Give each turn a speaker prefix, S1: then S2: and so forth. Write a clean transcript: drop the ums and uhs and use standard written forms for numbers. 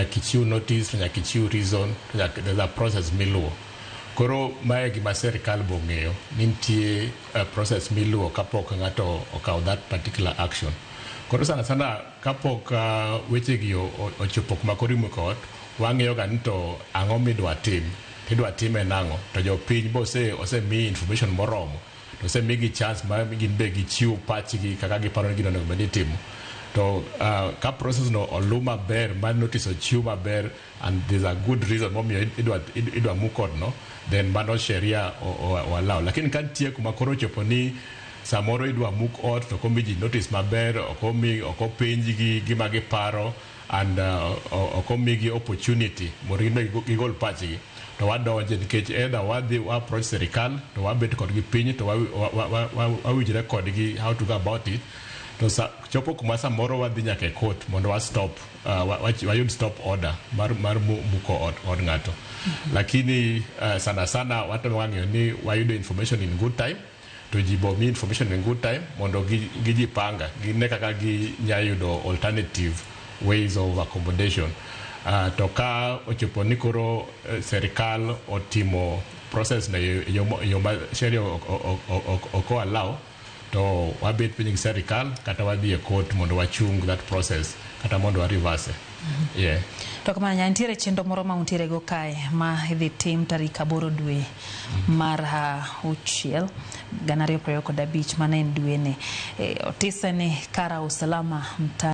S1: Nyaka ichiw notice, to nyaka ichiw reason, to nyaka there's a process miluwo. Koro mae gima sirikal be ong'eyo ni nitie process miluwo kapok ng'ato okawo that particular action. Koro sana sana kapok weche gi ochopo kuma koro imuko ot, wang'iyo ga ni to ang'o midwa tim, tidwa time nang'o, to jopiny be osemi information moromo, to osemigi chance ma gin be gichiw pachgi kaka giparo ni gino onego bed ni itimo. To ka process no oluw maber, ma notice ochiw maber and there's a good reason momiyo idwa muk odno, then mano sheria o allow. Lakini ka nitie kuma koro ochopo ni samoro idwa muk ot to ok omi ji notice maber, ok openjgi gima giparo and ok omigi opportunity mondo gin be gigol pachgi, to wadonje nikech either wadhi wa approach sirikal to wabet kodgi piny to wawinjre kodgi how to go about it, to chopo kuma samoro wadhi nyaka e court mondo wa stop wayud stop order mar muko od ng'ato. Lakini sana sana watemo ng'iyo ni wayudo information in good time, to ji bo mi information in good time mondo gijipanga gine kaka ginya yudo alternative ways of accommodation. To ka ochopo ni koro sirikal otimo process no e yo ma sheria ok o allow, to wabet piny gi sirikal kata wadhi e court mondo wachung that process kata mondo wa reverse. Yeah.
S2: To kamano nya nitiere chenro moro ma untiere go kae ma idhi tim tarik 8 dwe mar 6 2025, mano en dweni. Otise ni kara usalama mtaa.